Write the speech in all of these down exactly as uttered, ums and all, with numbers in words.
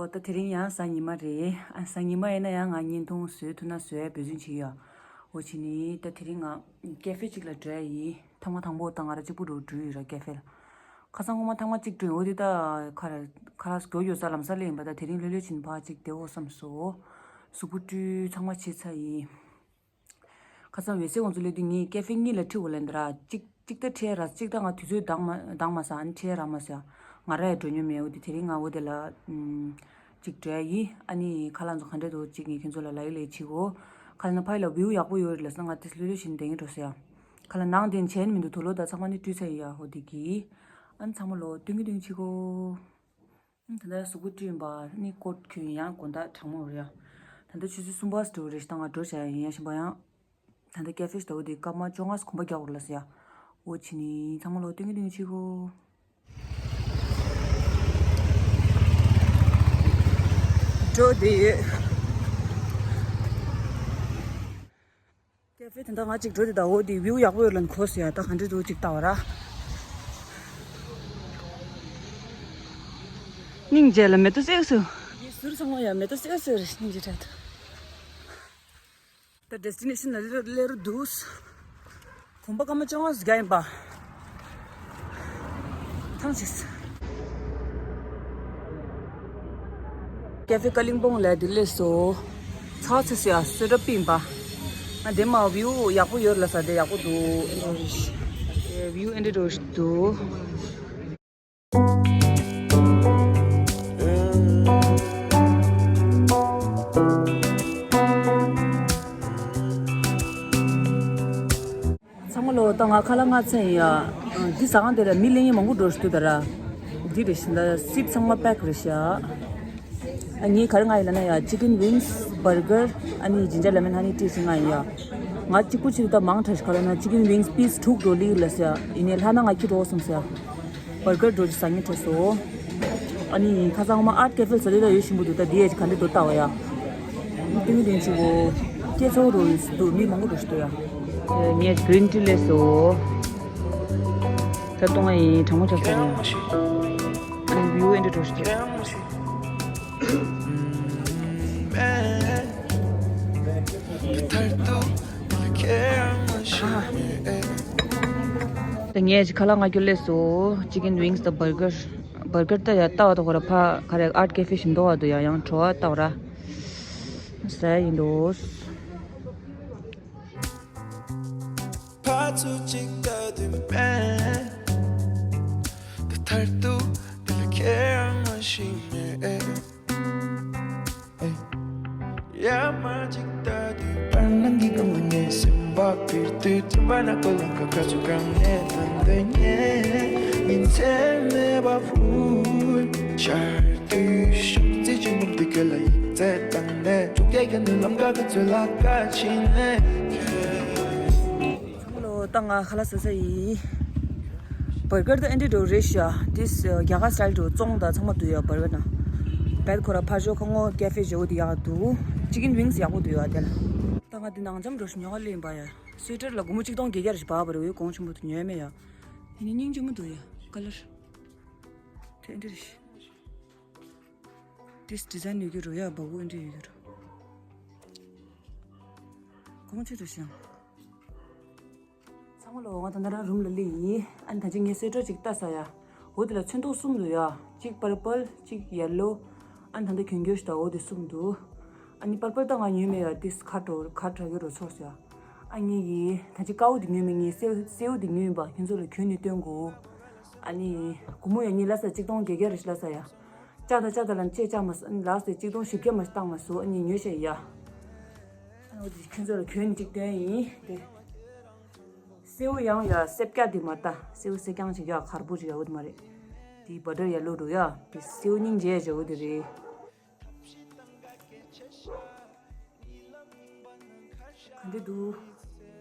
ད་དེ་རིང་ཡང་གཟའ་ཉི་མ་རེད། ཨ་གཟའ་ཉི་མ་ཡིན་ན་ཡང་ང་བརྙན་ཐུང་བཟོས་ཐུབ་ན་བཟོས་འབད་བརྩོན་བྱེད་ཀྱི་ཡོད། འོ་བྱས་ནས་ད་དེ་རིང་ང་ཀེ་ཧྥེ་གཅིག་ལ་འགྲོ་ཡ་ཡིན། ཐེངས་མ་དང་པོ་ད་ང་རང་གཅིག་པུ་འགྲོ་འགྲོ་ཡི་ར་ཀེ་ཧྥེ་ལ། ཁ་སང་སྔོན་མ་ཐེངས་མ་གཅིག་འགྲོ་ཡིན། འོ་དེ་ད་ཁ་ར་ཁ་ར་མགྱོགས་མགྱོགས་ས་ལམ་སང་སླེབས་ཡིན་པ། ད་དེ་རིང་ལྷོད་ལྷོད་ཕྱིན་ཕར་གཅིག་བསྡད་འོ་བསམ་སོང་། གཟུགས་པོ་བཀྲུས་ཚང་མ་བྱས་ཚར་ཡིན། ཁ་སང་འོད་ཟེར་ཁོང་ཚོ་སླེབས་དུས་ངས་ཀེ་ཧྥེ་གཉིས་ལ་ཁྲིད་འོ་ལབ་ཡིན་ད་ར། གཅིག་གཅིག་ད་ཁྲིད་ར། གཅིག་ད་ང་དུས་ཚོད་འདང་མ་འདང་མ་སོང་། ཨ་ནི་ཁྲིད་རག་མ་སོང་། ང་རང་ཡང་འགྲོ་མྱོང་མེད། འོ་དེ་དེ་རིང་ང་འོ་དེ་ལ་ཨམ་གཅིག་འགྲོ་ཡ་ཡིན། ཨ་ནི་ཁ་ལག་ཚོ་ག་འདྲ་འདུག་གཅིག་ངས་ཁྱོད་ཚོ་ལ་ལབ་ཡི་ལབ་བྱེད་གོ། ཁ་ལག་ན་ཕ་ཡི་ལ་བིའུ་ཡག་པོ་ཡོད་རེད་ལབ་སོང་། ང་དེ་ལྷོད་ལྷོད་བྱས་ནས་བསྡད་ཀྱི་འགྲོ་སོང་ཡ། ཁ་ལག་ནང་དེ་བྱས་ནས་མི་འདུག་དུག་ལོག་ད་ཚང་མ་ནི་བཀྲུས་ཚར་ཡིན་ཡ། འོ་དེ་གི་ཨ་ནི་ཚང་མ་ལོ་སྟོན་གྱི་སྟོན་གྱི་བྱེད་གོ། ད་ལྟ་གཟུགས་པོ་བཀྲུས་ཡིན་པ་ནི་ཀོ་ཊི་གྱོན་ཡང་དགོང་དག་གྲང་མོ་རེད་ཡ། ད་ལྟ་ཆུ་ཚོད་གསུམ་པ་ཙམ་འགྲོ་རེད་ཤག་ད་ང་འགྲོ་བྱ་ཡ་ཡིན། ཡ་ཞིམ་པ་ཡང་། ད་ལྟ་ཀེ་ཧྥེ་ཞིག་ད་འོ་དེ་སྐར་མ་བཅོ་ལྔ་གོམ་པ་རྒྱག་དགོས་ལབ་སོང་ཡ། འོ་བྱས་ནས་ཚང་མ་ལོ་སྟོན་གྱི་སྟོན་གྱི་བྱེད་གོ། འགྲོ་བསྡད་ཡོད། ཀེ་ཧྥེ་དེ་འདྲ་ང་གཅིག་འགྲོ་དེ་ད། འོ་དེ་བིའུ་ཡག་པོ་ཡོད་ལ་གོ་སོང་ཡ། ད་ག་འདྲ་འདུག་གཅིག་ལྟ་བ་ར། སྙིང་རྗེ་ལ་མེ་ཏོག་སེར་སུ། ངའི་ཟུར་ཚང་མ་ཡ་མེ་ཏོག་སེར་སུ་རེད། སྙིང་རྗེ་དྲག་ཏུ། ད་ཌེ་སི་ཊི་ནེ་ཤན་ལ་སླེབས་སླེབས་འདུག་གོམ་པ་སྐར་མ་བཅོ་ལྔ་ཙམ་རྒྱག་ཡིན་པ། ཐང་ཆད། ཀེ་ཧྥེ་ཀ་ལིང་པོང་ལ་དེ་སླེབས་སོང་། ཚ་ཚ་ཟེར་ཡ་སོ་ཊ་པིན་པ། ང་དེ་མ་བིའུ་ཡག་པོ་ཡོད་ལབ་ས་དེ་ཡག་པོ་འདུག་ཨེ་འགྲོ་རེད། ཨེ་བིའུ་ཨེ་འདྲ་འགྲོ་རེད་འདུག་ཚང་མ་ལོ་ད་ང་ཁ་ལག་མངགས་ཚར་ཡིན་ཡ། འདི་ཟ་ཁང་དེ་ལ་མི་ལེན་མཁན་མང་པོ་འགྲོ་བཞིན་འདུག་ད་ར། འདི་རེད་ཤག་ད་སིཊ་ཚང་མ་པེག་རེད་ཤག་ཨ་ངས་ག་རེ་མངགས་ཡིན་ལབ་ན་ཡ། ཅི་ཀན་ཝིང་སི། བར་གར། ཨ་ནི་ཇིན་ཇར་ལེ་མོན་ཧ་ནི་ཊི་ཞིག་མངགས་ཡིན་ཡ། ང་གཅིག་པུ་ཕྱིན་ད་མང་དྲགས་ཤག་ག་རེ་ལབ་ན་ཅི་ཀན་ཝིང་སི་པིས་དྲུག་འགྲོ་ལེ་ལབ་ཤག་ཡིན་ནའི་ལྷག་ན་ང་ཁྱི་འགྲོ་བསམ་ཤག་བར་གར་འགྲོ་ཅིག་ཟ་སྙིང་བྲོ་སོང་། ཨ་ནི་ཁ་སང་ངོ་མ་ཨར་ཊི་ཀེ་ཧྥེ་ཟ་དུས་ད་ཡོད་བཞིན་པོ་འདུག་ད་འདི་ཡས་ཅིག་ག་འདྲ་འདུག་ལྟ་བ་ཡ། ཏིང་ཏིང་ཅིག་གོ། སྐྱེ་ཚོ་རུ་འདུག་མི་མང་པོ་འགྲོ་ཞིག་འདུག་ཡ། ངས་གྲིན་ཊི་ལས་སོ། ད་གཏོང་བ་ཡིན། གྲང་མོ་ཆགས་སོང་། ཨ་ནི་བིའུ་ཨེ་འདྲ་འགྲོ་ཞིག་འདུག་ད་ངས་ཁ་ལག་མངགས་རྒྱུ་སླེབས་སོང་། ཅི་ཀན་ཝིང་སི་དང་བར་གར། བར་གར་ད་ཡ་ལྟ་བ་ད་ཁོ་ར་ཕ་ག་རེ་ཨར་ཊི་ཀེ་ཧྥེ་ཞིག་འདུག་བ་འདུག་ཡ། ཡང་བྲོ་བ་ལྟ་བ་ར། ཟ་ཡ་ཡིན་འདུག་ཕར་ཚུར་གཅིག་ལྟ་དུས་མེད། ད་མཐར་ཐུག་འདི་ལ་ཁྱེད་རང་མ་ཤེས་མེད། ཡ་མ་གཅིག་ལྟ་དུས་བར་སྣང་གི་སྒང་ལ་ངའི་སེམས་པ་འཕུར་དུས། དྲན་པ་ནག་པོ་ལམ་ཁ་ཁ་ཚུར་གང་ནས་ཐོན་དེ་ཉེ་ཉིན་མཚན་མེད་པ་འཕུར། ཆར་དུས་ཤུགས་རྩེ་ཆེན་པོ་འདི་ག་ལ་ཡིག་ཚད་བཏང་ནས། ཐུག་རྒྱལ་གྱི་ནུས་ལམ་ཁ་ཁ་ཚུར་ལ་ཁ་ཕྱིན་ནས། ཚང་མ་ལོ་ད་ང་ཁ་ལག་ཟ་ས་ཡིན། བར་གར་ད་ཨེ་འདྲ་འགྲོ་རེད་ཤག་དེ་རྒྱ་གར་སི་ཊལ་འགྲོ་བཙོང་ད་ཚང་མ་འདུག་ཡ་བར་གར་ན། བེད་ཁོ་ར་ཕར་ཞོག་ཁ་ངོ་ཀེ་ཧྥེ་ཞོ་དེ་ཡག་འདུག་ཅི་ཀན་ཝིང་སི་ཡག་པོ་འདུག་ཡ་དེ་ལ། ད་ང་དེ་ནང་འཇམ་འགྲོ་ཞིག་ཉོ་ག་ལེན་པ་ཡ། སུ་ཝེ་ཊར་ལ་སྒོར་མོ་གཅིག་སྟོང་བརྒྱད་བརྒྱ་རེ་ཞིག་བབས་པ་རེད། འོ་གོང་ཆེན་པོ་དེ་ཉོས་མེད་ཡ། དེ་ནི་སྙིང་རྗེ་མོ་འདུག་ཡ་ཀ་ལར། དེ་ཨེ་འདྲ་རེད་ཤག་དེ་ཌི་ཛའིན་ཡོད་ཀྱི་རེད་ཡ། སྦ་ཁུག་ཨེ་འདྲ་ཡོད་ཀྱི་རེད། གོང་ཆེ་འདྲ་ཞིག་ཚང་མ་ལོ་ང་ད་ལྟ་རང་རུམ་ལ་སླེབས་ཡིན། ཨ་ནི་ད་ཅི་ངས་སུ་ཝེ་ཊར་ཅིག་ལྟ་ས་ཡ། འོ་དེ་ལ་ཚོན་མདོག་གསུམ་འདུག་ཡ། གཅིག་པར་པལ། གཅིག་ཡེ་ལོ། ཨ་ནི་ད་ལྟ་གྱོན་གྱོན་ཞིག་ད་འོ་དེ་གསུམ་འདུག་ཨ་ནི་པར་པལ་ད་ང་ཉོས་མེད་ཡ། དེ་ཁ་དྲོ་ཁ་དྲག་གི་རོ་ཚོར་ས་ཡ། ཨ་ངས་ཡིན་ད་ཅི་དཀར་པོ་དེ་ཉོས་མེད། ངས་སེའུ་སེའུ་དེ་ཉོས་ཡིན་པ། ཁྱེད་ཚོ་ལ་གྱོན་ནས་སྟོན་དགོས། ཨ་ནི་སྒོར་མོ་ཡ་ངས་ལ་ས་གཅིག་སྟོང་བརྒྱད་བརྒྱ་རེ་ཞིག་ལ་ས་ཡ། ལྕགས་དང་ལྕགས་དང་ལ་ཅེ་ལྕགས་མ་ལགས་སེ་གཅིག་སྟོང་བཞི་བརྒྱ་མ་བཏང་མ་སོ་ཨ་ནི་ཉོས་ཤེས་ཡ། ཨ་ནི་འོ་དེ་ཁྱོད་ཚོ་ལ་གྱོན་ནས་གཅིག་སྟོན་ཡིན་དེ། སེའུ་ཡང་ཡ་སེབ་སྐྱ་དེ་མ་ལྟ། སེའུ་སེ་རྐྱང་ཅིག་ཡ་གར་པོ་ཅིག་ཡ་འོ་དེ་མ་རེད། དེ་བ་ཏར་ཡེ་ལོ་འགྲོ་ཡ། དེ་སེའུ་སྙིང་རྗེ་ཡ་འོ་དེ་རེད། ག་འདྲ་འདུག་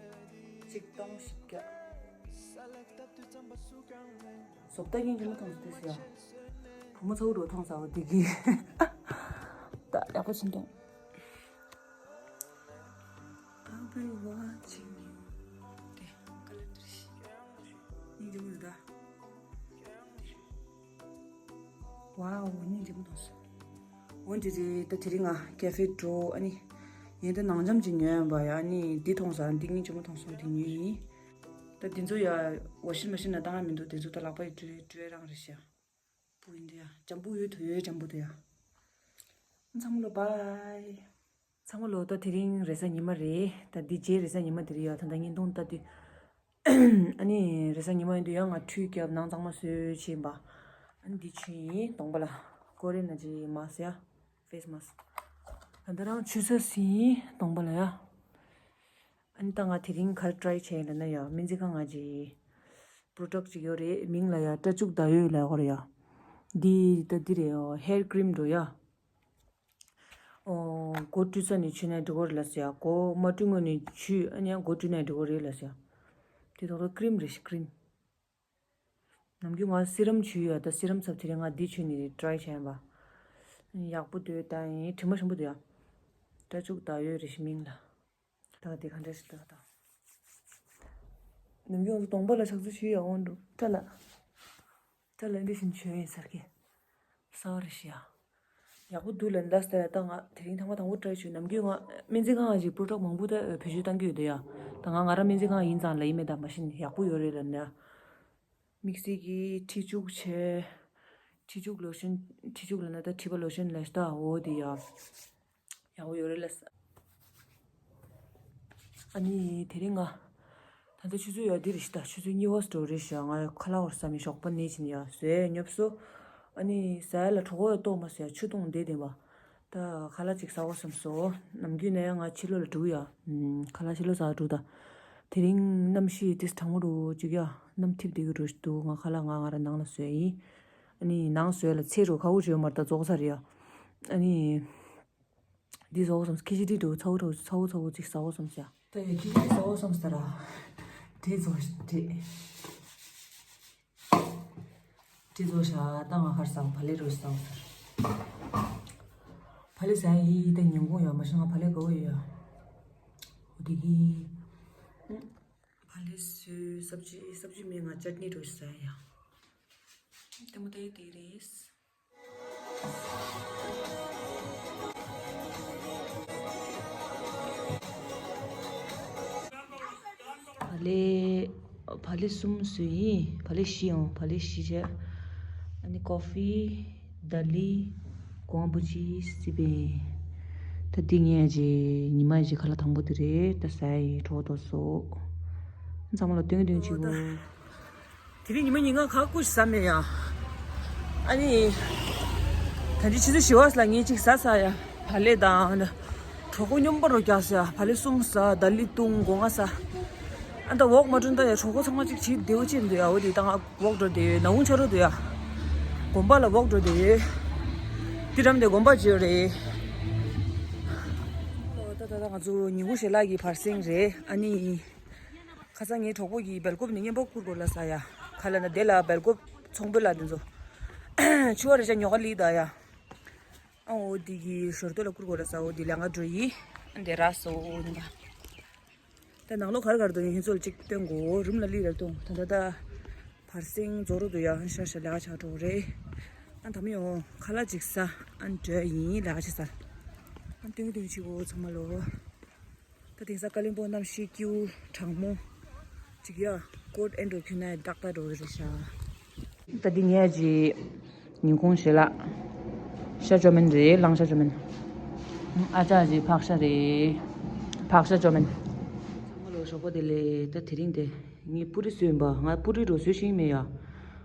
གཅིག་སྟོང་བཞི་བརྒྱ། བཟོ་ལྟ་སྙིང་རྗེ་མོ་མཐོང་སོང་དེ་སུ་ཡ། བུ་མོ་ཚ་བོ་འགྲོ་མཐོང་ས་བ་འདི་གི། ད་ཡག་པོ་ཕྱིན་མཐོང་། I'll be watching you. དེ་ཀ་ལར་འདི་རེད། སྙིང་རྗེ་མོ་རེད་ད། ཝའོ་སྙིང་རྗེ་མོ་མཐོང་སོང་། འོ་འདི་རེད། ད་དེ་རིང་ང་ཀེ་ཧྥེ་འགྲོ། ཨ་ནི་ཡིན་ད་ནང་འཇམ་ཅིག་ཉོ་ཡ་ཡིན་པ་ཡ། ཨ་ནི་འདི་མཐོང་སོང་། འདི་སྙིང་རྗེ་མོ་མཐོང་སོང་། འདི་ཉོས་ཡིན། ད་འདི་ཚོ་ཡ་ཝ་ཤིང་མ་ཤིན་ནང་བཏང་ཡ་མི་འདུག་འདི་ཚོ་ད་ལག་པ་ཡི་འགྲོས་འགྲོས་རང་རེད་ཤག་པུ་ཡིན་འདི་ཡ། འཇམ་པོ་ཡོད། དོ་ཡོད། འཇམ་པོ་འདུག་ཡ། ཚང་མ་ལོ་བྷའི། ཚང་མ་ལོ། ད་དེ་རིང་རེས་གཟའ་ཉི་མ་རེད། ད་འདི་རྗེས་རེས་གཟའ་ཉི་མ་དེ་རེད་ཡ། ད་ད་བརྙན་ཐུང་ལྟ་དུས། ཨ་ནི་རེས་གཟའ་ཉི་མ་ཡིན་དུས་ཡང་ང་ཁྲུས་བརྒྱབ། ནང་གཙང་མ་བཟོས་བྱས་ཡིན་པ། ཨ་ནི་འདི་ཆུ་ཡིན་གདོང་པ་ལ། ཀོ་རེ་ན་ཇི་མ་ཟེར་ཡ། ཕེ་སི་མཱ་སི། ད་ད་རང་ཆུ་ས་སི་ཡིན་གདོང་པ་ལ་ཡ། ཨ་ནི་ད་ང་དེ་རིང་ག་རེ་ཊ་རའི་བྱས་ཡིན་ལབ་ན་ཡ། སྨན་རྩིས་ཁང་ང་ཇི་པྲོ་ཌག་ཅིག་ཡོད་རེད། མིང་ལ་ཡ་སྐྲ་ཕྱུགས་ཟླ་འོད་ལབ་ཡོད་རེད་ཡ། འདི་ད་འདི་རེད། ཧེར་ཀྲིམ་འགྲོ་ཡ། ཨོ། མགོ་བཀྲུས་ཚར་ནས་མཆོད་ནའི་འགྲིག་གི་རེད་ལབ་ཟེར་ཡ། མགོ་མ་བཀྲུས་སྔོན་ནས་མཆོད། ཨ་ནི་ཡང་མགོ་བཀྲུས་ནའི་འགྲིག་གི་རེད་ལབ་ཟེར་ཡ། དེ་ཐོག་ཏུ་ཀྲིམ་རེད་ཤག་ཀྲིམ། ནམ་རྒྱུན་ང་སི་རམ་མཆོད་ཡ། ད་སི་རམ་ཚབ་དེ་རིང་ང་འདི་མཆོད་ནས་ཊ་རའི་བྱས་ཡིན་པ། ཡག་པོ་འདུག་ད་ཡིན་དྲི་མ་ཞིམ་པོ་འདུག་ཡ། སྐྲ་ཕྱུགས་ཟླ་འོད་རེད་ཤག་མིང་ལ། ད་དེ་ག་འདྲ་ཞིག་འདུག་ད། ནམ་རྒྱུན་གདོང་པ་ལ་ཕྱག་མཛུབ་མཆོད་ཡ་འོང་འགྲོ། ཁྲ་ལ། ད་ལན་འདི་བཞིན་བྱོས་ཡིན་ཟེར་གི། གསར་པ་རེད་ཤག་ཡ། ཡག་པོ་འདུག་ལན་ལ་ཟེར་ཡ། ད་ང་དེ་རིང་ཐེངས་མ་དང་པོ་ཊ་རའི་བྱོས། ནམ་རྒྱུན་ང་སྨན་རྩིས་ཁང་ཞིག་པྲོ་ཌག་མང་པོ་ད་བེད་སྤྱོད་བཏང་གི་ཡོད་དོ་ཡ། ད་ང་ང་རང་སྨན་རྩིས་ཁང་ཡིན་ཙང་ལ་ཡིན་མེད་ད་མ་ཤེས་ནས་ཡག་པོ་ཡོད་རེད་ལབ་ནས། དམིགས་བསལ་གྱི་མཁྲིས་ཕྱུགས་བྱས། མཁྲིས་ཕྱུགས་ལོ་ཤོན། མཁྲིས་ཕྱུགས་ལབ་ན་ད་མཁྲིས་པ་ལོ་ཤོན་ལབ་ཤག་འོ་དེ་ཡ། ཡག་པོ་ཡོད་རེད་ལ། ཨ་ནི་དེ་རིང་ང་ད་ལྟ་ཆུ་ཚོད་ཡ་འདི་རེད་ཤག་ད་ཆུ་ཚོད་གཉིས་པ་འགྲོ་རེད་ཤག་ང་ཁ་ལག་བོར་ཟ་མི་ཞོགས་པ་ནས་ཕྱིན་ཡ་བཟས་ཉོབ་སོ། ཨ་ནི་ཟ་ཡ་ལ་གྲོད་ཁོག་ཡ་ལྟོགས་མ་སོང་ཡ། ཆུ་བཏུང་བསྡད་བསྡད་པ། ད་ཁ་ལག་ཅིག་ཟ་དགོས་བསམ་སོང་། ནམ་རྒྱུན་ནས་ཡང་ང་ཕྱི་ལོགས་ལ་འགྲོ་གི་ཡ། ཁ་ལག་ཕྱི་ལོགས་ཟ་འགྲོ་ད། དེ་རིང་གནམ་གཤིས་ཏིས་གྲང་མོ་འགྲོ་ཅིག་ཡ། གནམ་འཐིབས་བསྡད་ཀྱི་འགྲོ་ཞིག་འདུག་ང་ཁ་ལག་ང་ང་རང་ནང་ལ་བཟོས་ཡིན། ཨ་ནི་ནང་བཟོས་ལ་ཚེ་རུ་ཁ་བོ་བྱོས་མར་ད་རྫོགས་ཚར་ཡ། ཨ་ནི། འདི་ཟ་དགོས་བསམ། ཁི་ཅི་ཌི་འགྲོ། ཚ་བོ་འགྲོ། ཚ་བོ་ཚ་བོ་ཅིག་ཟ་དགོས་བསམ་ཟ། ད་ཡ་ཁི་ཅི་ཌི་ཟ་དགོས་བསམ་ཟ་ར། འདི་ཟོ་འདི། དེ་ཚོ་བཞག་ད་ང་ཁར་ཟ། བག་ལེབ་རོ་ཟ་བ་ཟེར། བག་ལེབ་ཟ་ཡི་ད་ཉིན་གུང་ཡོད་མ་ཤེས་ང་བག་ལེབ་དགའ་བོ་ཡོད་ཡ། འོ་དེ་གི། བག་ལེབ་བཟོས། སབ་ཇི་སབ་ཇི་མེད། ང་ཅཊ་ནི་རོ་ཟ་ཡ། ལྟད་མོ་ལྟ་ཡི་དེ་རེད། བག་ལེབ། བག་ལེབ་གསུམ་བཟོས་ཡིན། བག་ལེབ་བཞི་ཡོང་། བག་ལེབ་བཞི་བྱས། ཨ་ནི་ཀོ་ཧྥི། དཱ་ལི། གོང་བུ་ཅི། སི་པན། ད་འདི་ངས་ཀྱི་ཉི་མ་ཀྱི་ཁ་ལག་དང་པོ་དེ་རེད། ད་ཟ་ཡི་གྲོགས་དོ་སོ། ཚང་མ་ལ་སྟོན་གྱི་སྟོན་གྱི་བྱེད་དགོས། དེ་རིང་ཉི་མ་ཉིན་གང་ཁ་ཁུ་ཞིག་ཟ་མེད་ཡ། ཨ་ནི། ད་ཅི་ཆུ་ཚོད་བཞི་པ་ལ་ངས་གཅིག་ཟ་ཚར་ཡ། བག་ལེབ་དང་། གྲོད་ཁོག་སྙོམས་པོ་རུ་རྒྱག་ས་ཡ། བག་ལེབ་གསུམ་ཟ། དཱ་ལི་བཏུང་། སྒོ་ང་ཟ། ཨ་ད་ཝོག་མ་འགྲོ་ད་ཡ། གྲོད་ཁོག་ཚང་མ་གཅིག་བྱེད་བདེ་བོ་ཅིག་འདུག་ཡ། འོ་དེ་ད་ང་ཝོག་འགྲོ་བསྡད་ཡོད། ནག་ཁུང་ཆགས་འགྲོ་འདུག་ཡ། དགོན་པ་ལ་ཝོག་འགྲོ་བསྡད་ཡོད། དེ་རམ་དེ་དགོན་པ་བརྗོད་རེད། ད་ད་ད་ང་ཚོ་ཉིན་གུང་ཞལ་ལག་གི་བར་གསེང་རེད། ཨ་ནི། ཁ་སང་ངའི་གྲོགས་པོ་གིས་སྦེལ་ཀོབ་ནས་རྔན་པ་བསྐུར་དགོས་ལབ་ས་ཡ། ག་ལབ་ན་དེ་ལ་སྦེལ་ཀོབ་ཚོང་དཔོན་ལགས་དེ་ཚོ། ཕྱུ་པ་རེ་ཅག་ཉོ་ག་སླེབས་ད་ཡ། ཨ་འོ་དེ་གི་ཞོར་དུ་ལ་བསྐུར་དགོས་ལབ་ས། འོ་དེ་ལས་ང་འགྲོ་ཡི། ཨ་འདི་ར་སོ་འོ་ནི་ད། ད་ནང་ལོགས་ག་རེ་ག་རེ་འདུག་ཡིན་ཚོ་ལ་གཅིག་སྟོན་དགོས། རུམ་ལ་སླེབས་ར་སྟོན། ད་ད་ད། བར་གསེང་རྫོགས་འགྲོ་འདུག་ཡ། ཨ་ཤ་ཤ་ལས་ཀ་ཆགས་འགྲོ་རེད། ཨ་ད་མི་ཡོང་། ཁ་ལག་ཅིག་ཟ། ཨ་འགྲོ་ཡིན། ལས་ཀ་ཅིག་ཟ། ཨ་སྟོན་གྱི་སྟོན་གྱི་བྱེད་དགོས་ཚང་མ་ལོ། ད་དེང་སང་ཀ་ལིམ་པོང་གནམ་གཤིས་སྐྱིད་པོ་གྲང་མོ་ཅིག་ཡ། ཀོཊ་ཨེ་འགྲོ་ཁྱོད་ན་ཏག་ཏག་འགྲོ་གི་རེད་ཤག་ད་འདི་ངས་ཀྱི་ཉིན་གུང་ཞལ་ལག་ཤ་ཅོ་མིན་རེད། གླང་ཤ་ཅོ་མིན། ཨ་ཅག་ཀྱི་ཕག་ཤ་རེད། ཕག་ཤ་ཅོ་མིན། ཚང་མ་ལོ་ཞོགས་པ་བདེ་ལེགས། ད་དེ་རིང་དེ་ངས་པུ་རི་བཟོས་ཡིན་པ། ང་པུ་རི་འགྲོ་བཟོས་ཤེས་མེད་ཡ།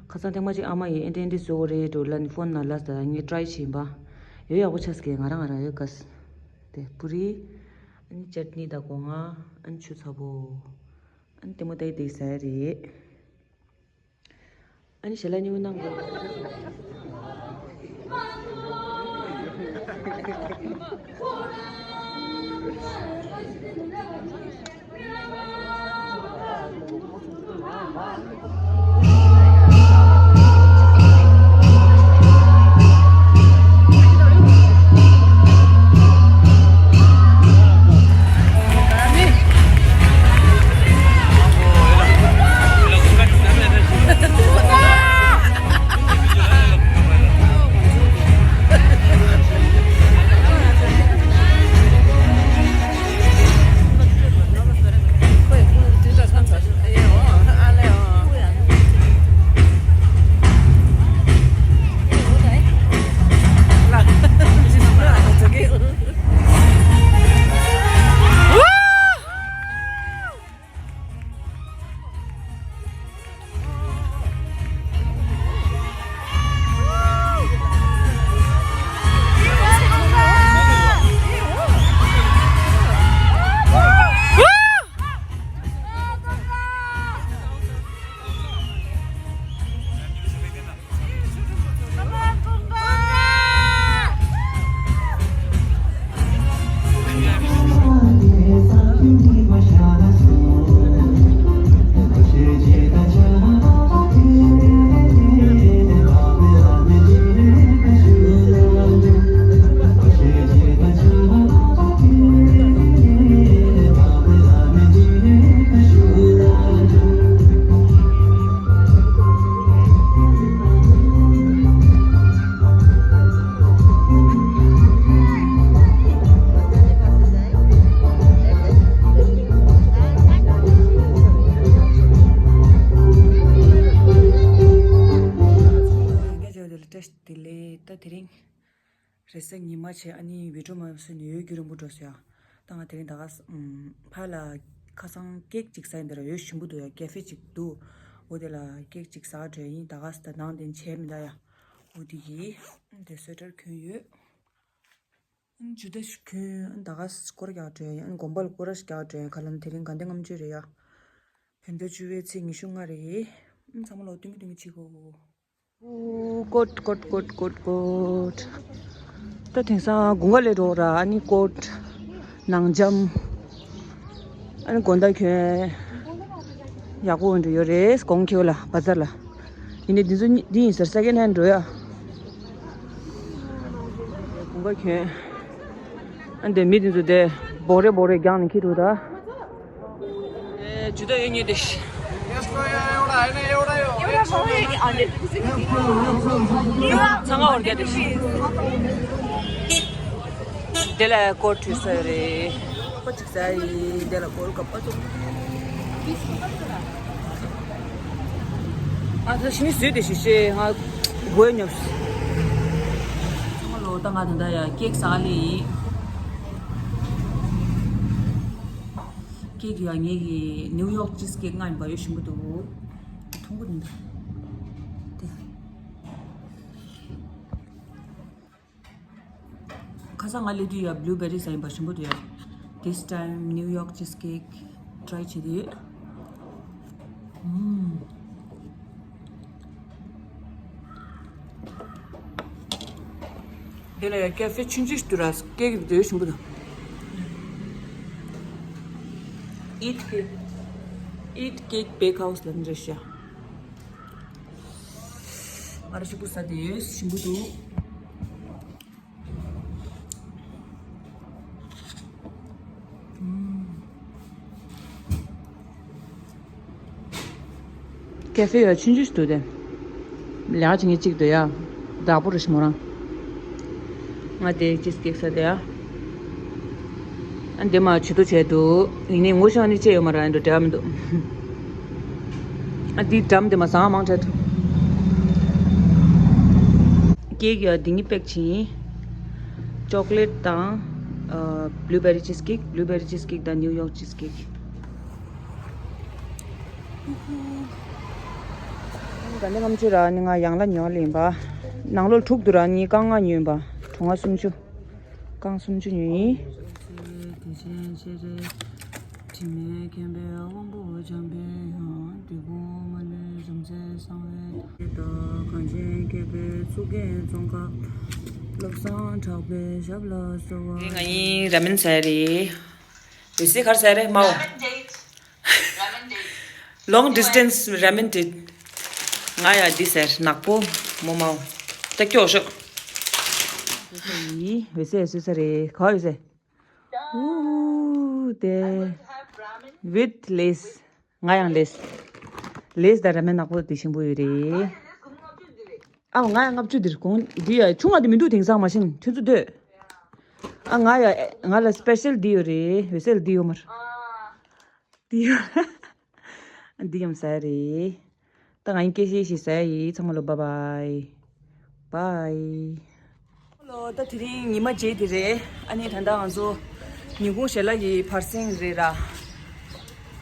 ཁ་སང་ཐེངས་མ་གཅིག་ཨ་མ་ཡིས་ཨེ་འདྲ་ཨེ་འདྲ་བཟོ་དགོས་རེད་འགྲོ་ལབ་ནས་ཕོན་ནང་ལབ་ད་ངས་ཊ་རའི་བྱས་ཡིན་པ། ཡོད་ཡག་པོ་ཆགས་ཀྱི། ང་རང་ང་རང་ཡོད་དགའ། དེ་པུ་རི། ཨ་ནི་ཅཊ་ནི་དང་སྒོ་ང་། ཨ་ནི་ཆུ་ཚ་པོ། ཨ་ནི་ལྟད་མོ་ལྟ་ཡི་བསྡད་ཟ་ཡ་རེད། ཨ་ནི་ཞལ་ལག་མཉེས་པོ་གནང་དགོས། དེ་ལས་ད་དེ་རིང་རེས་གཟའ་ཉི་མ་བྱས། ཨ་ནི་བི་ཌིའོ་མ་བཟོས་ནས་ཡོད་རྒྱུ་རིང་པོ་འགྲོ་སོང་ཡ། ད་ང་དེ་རིང་ད་ག་ས་ཨམ་ཕ་ལ་ཁ་སང་ཀེག་ཅིག་ཟ་ཡིན། དེ་ར་ཡོད་ཞིམ་པོ་འདུག་ཡ། ཀེ་ཧྥེ་ཅིག་འདུག་འོ་དེ་ལ་ཀེག་ཅིག་ཟ་འགྲོ་ཡ་ཡིན། ད་ག་ས་ད་ནང་དེ་འཇལ་མི་འདའ་ཡ། འོ་དེ་གི་དེ་སུ་ཝེ་ཊར་གྱོན་ཡོད། ཨ་ནི་ཇུ་ད་ཞིག་གྱོན། ཨ་ནི་ད་ག་ས་སྐོར་རྒྱག་འགྲོ་ཡ་ཡིན། ཨ་ནི་དགོན་པ་ལ་སྐོར་ར་ཞིག་རྒྱག་འགྲོ་ཡ་ཡིན། ག་ལ་ནི་དེ་རིང་དགའ་ལྡན་ལྔ་མཆོད་རེད་ཡ། བོད་ཟླ་བཅུ་པའི་ཚེས་ཉི་ཤུ་ལྔ་རེད། ཨ་ནི་ཚང་མ་ལོ་སྟོན་གྱི་སྟོན་གྱི་བྱེད་གོ། ཀོཊ་ཀོཊ་ཀོཊ་ཀོཊ། ད་དེང་སང་དགུན་ཁ་སླེབས་འགྲོ་ར། ཨ་ནི་ཀོཊ་ནང་འཇམ། ཨ་ནི་དགོང་དག་གྱོན། ཡག་པོ་འདྲ་ཡོད་རེད། གོང་ཁེ་ལ་བ་ཛར་ལ། ཡིན་ནའི་འདི་ཚོ་འདི་ཡིན་ཟེར། སེ་ཀེན་ཧན་འགྲོ་ཡ། དགུན་ཁ་གྱོན། ཨ་འདི་མི་འདི་ཚོ་དེ་སྦོག་རེ་སྦོག་རེ་རྒྱག་ནས་འཁྱེར་འགྲོ་ད། ཇུ་ད་ཡོད་ཉེ་དེ། ཚང་མ་འོར་རྒྱ་དེ། དེ་ལ་ཀོཊ་ཁྲུས་ས་རེད། པ་ཅིག་ཟ་ཡི། དེ་ལ་གོལ་ཀ་པ་ཙོག་ཨ་ད་ཤི་ནི་བཟོས་དེ་ཤི་ཤེ་ང་གོས་ཉོབ། ཚང་མ་ལོ་ད་ང་ད་ད་ཡ་ཀེག་ཟ་ལེ་ཡིན། ཀེག་ཡ་ངེད་ཀྱི་ནིའུ་ཡོག་ཅིས་ཀེག་ང་ཡིན་པ་ཡོད་ཞིམ་པོ་འདུག་མཐོང་གི་འདུག་དེ། ཁ་སང་ང་སླེབས་དུས་ཡ་བྷུ་ལུ་བེ་རི་ཟ་ཡིན་པ་ཞིམ་པོ་འདུག་ཡ། This time New York cheesecake try བྱེད་དུས། ཨུམ། དེ་ལ་ཡ་ཀེ་ཧྥེ་ཆུང་ཆུང་ཞིག་འདུག་ར། ཀེག་འདི་ཞིམ་པོ་འདུག Eat cake, eat cake bake house ལ་འདྲ་ཤག་ང་ར་ཞིག་པོ་ཟ་དེ་ཞིམ་པོ་འདུག་ཀེ་ཧྥེ་ཡ་ཆུང་ཆུང་ཞིག་འདུག་སྟེ། ལས་ཀ་བྱེད་མཁན་གཅིག་འདུག་ཡ། བདག་པོ་རེད་ཤི་མོ་རང་། ང་དེ་ཅིས་ཀེག་ཟ་དེ་ཡ། ཨ་འདི་མ་ཇུས་གཏོགས་བྱས་འདུག་ཡིན་ནའི་ངོ་ཤེས་ནི་ཅི་ཡོད་མ་རེད། ཨ་འདི་འབྲེལ་བ་མི་འདུག་ཨ་འདི་འགྲམ་དེ་མ་ཟང་མང་དྲགས་འདུག་ཀེག་ཡ་འདི་གཉིས་པེག་བྱིན། ཅོག་ལེཊ་དང་། ཨ་བྷུ་ལུ་བེ་རི་ཆིས་ཀེག་བྷུ་ལུ་བེ་རི་ཆིས་ཀེག་དང་ནིའུ་ཡོག་ཆིས་ཀེག་དགའ་ལྡན་ལྔ་མཆོད་ར་ནི་ང་ཡང་ལ་ཉོ་ལེན་པ། ནང་ལོགས་དྲུག་ཏུ་ར་ནི་རྐང་ལྔ་ཉོས་པ། གྲོང་ང་སུམ་ཅུ། རྐང་སུམ་ཅུ་ཉོས་ཡིན། དེ་བཞིན་ཤེས་རེ། དྲི་མེད་མཁྱེན་པའི་དབང་པོ་འཇམ་པའི་དབྱངས། བདུད་དཔུང་མ་ལུས་རིང་བསྲེལ་གསང་བའི་དག་གངས་ཅན་སྐྱེ་བོའི་གཙུག་རྒྱན་ཙོང་ཁ། བློ་བཟང་གྲགས་པའི་ཞབས་ལ་གསོལ་བ། ང་ཡིན་ར་མེན་ཟ་ཡ་རེད། འོད་ཟེར་གར་ཟེར་རེད་མའོ། Long distance ramen date. ང་ཡ་འདི་ཟེར་ནག་པོ་མོ་མའོ། ད་སྐྱོ་ཤོག་འོད་ཟེར་སུ་ས་རེད་ག་འོད་ཟེར། ཨུ་དེ། With lace. ང་ཡང་ལེས། ལེས་དང་ར་མེན་ནག་པོ་དེ་ཞིམ་པོ་ཡོད་རེད། ཨ་ང་ཡང་ལྔ་བཅུ་འདིར་གོང་འདི་ཡ་ཆུང་བ་དེ་མི་འདུག་དེང་སང་མ་ཤེས་ཁྱོད་ཚོ་སྡོད། ཨ་ང་ཡ་ང་ལ་སི་པེ་ཤལ་འདི་ཡོད་རེད། འོད་ཟེར་འདི་ཡོད་མར། འདི་ཡོད། འདི་ཡོད་ཟ་རེད། ད་ང་ཡི་སྐད་ཆ་ཞིག་ཟ་ཡི། ཚང་མ་ལོ་བཱའི་བཱའི། བཱའི། ལོ་ད་དེ་རིང་ཉི་མ་བརྗེས་དེ་རེད། ཨ་ནི་ད་ལྟ་ང་ཚོ་ཉིན་གུང་ཞལ་ལག་གི་བར་གསེང་རེད་ར།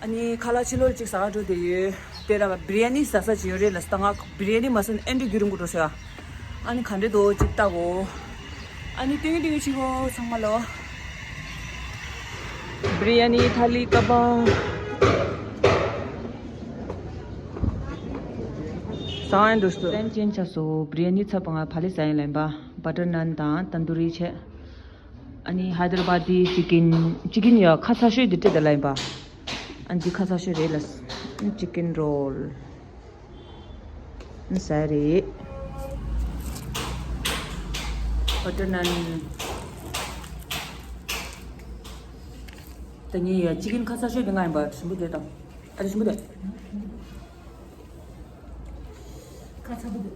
ཨ་ནི་ཁ་ལག་ཕྱི་ལོགས་ཅིག་ཟ་ག་འགྲོ་བསྡད་ཡོད། དེ་ར་བྷི་རི་ཡ་ནི་ཟ་ས་ཅིག་ཡོད་རེད་ལ། ད་ང་བྷི་རི་ཡ་ནི་མ་ཟ་ན་ཨེ་འགྲོ་རྒྱུ་རིང་པོ་འགྲོ་ཤག་ཨ་ནི་ག་འདྲ་འདུག་ཅིག་ལྟ་གོ། ཨ་ནི་ཏིང་ཏིང་ཕྱི་གོ་ཚང་མ་ལོ། བྷི་རི་ཡ་ནི་ཐ་ལི་ཀ་པ། ཟ་ཡ་འགྲོ་སོ། སེམས་ཅན་ཆགས་སོ། བྷི་རི་ཡ་ནི་ཚབ་ང་ཕ་ལི་ཟ་ཡ་ལེན་པ། བ་ཊར་ནན་དང་ཏན་དུ་རི་བྱས། ཨ་ནི་ཧའི་དར་བ་དི་ཅི་ཀིན། ཅི་ཀིན་ཡ་ཁ་ཚ་ཤོས་འདི་སྤྲད་ད་ལ་ཡིན་པ། ཨ་འདི་ཁ་ཚ་ཤོས་རེད་ལ། ཅི་ཀིན་རོལ། ཨ་ཟ་རེད། བ་ཊར་ནན། ད་ངས་ཡ་ཅི་ཀིན་ཁ་ཚ་ཤོས་འདི་ང་ཡིན་པ་ཞིམ་པོ་འདོད་དང་། ཨ་རེ་ཞིམ་པོ་འདོད། ཁ་ཚ་པོ་འདོད།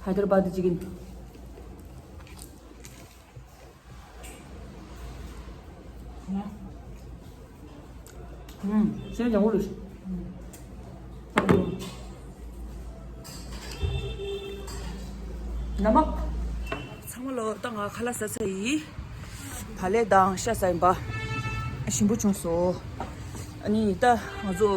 ཧའི་དར་བ་དི་ཅི་ཀིན། ཨུམ། སེམས་ཀྱང་འུ་རུ། ཨུམ། ནམ། ཚང་མ་ལོ། ད་ང་ཁ་ལག་ཟ་ཚར་ཡིན། བག་ལེབ་དང་ཤ་ཟ་ཡིན་པ། ཞིམ་པོ་བྱུང་སོང་། ཨ་ནི་ད་ང་ཚོ་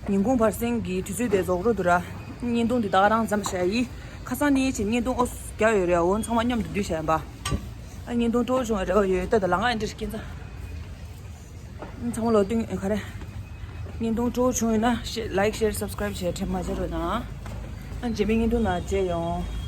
ཉིན་གུང་བར་གསེང་གི་དུས་ཚོད་དེ་རྫོགས་འགྲོ་འདུག་ར། བརྙན་ཐུང་འདི་ད་ག་རང་མཚམས་བཞག་ཡིན། ཁ་སང་ནས་བྱས་བརྙན་ཐུང་ཨོ་རྒྱག་ཡོད་རེད། འོ་ཚང་མ་མཉམ་དུ་བསྡུས་བཞག་ཡིན་པ། ཨ། བརྙན་ཐུང་སྤྲོ་བོ་བྱུང་བའི་རེ་བ་ཡོད། ད་ད་ལ་ང་ཨེ་འདྲ་ཞིག་སྐྱེ་ཚ། ཚང་མ་ལོ་སྟོན་ག་རེ། བརྙན་ཐུང་སྤྲོ་བོ་བྱུང་ཡོད་ན་ཤེ། ལའིག་ཤེར་སབ་སི་ཀ་རའིབ་བྱས་དྲན་མ་བརྗེད་རོགས་གནང་། ཨ། རྗེས་མའི་བརྙན་ཐུང་ནང་མཇལ་ཡོང་།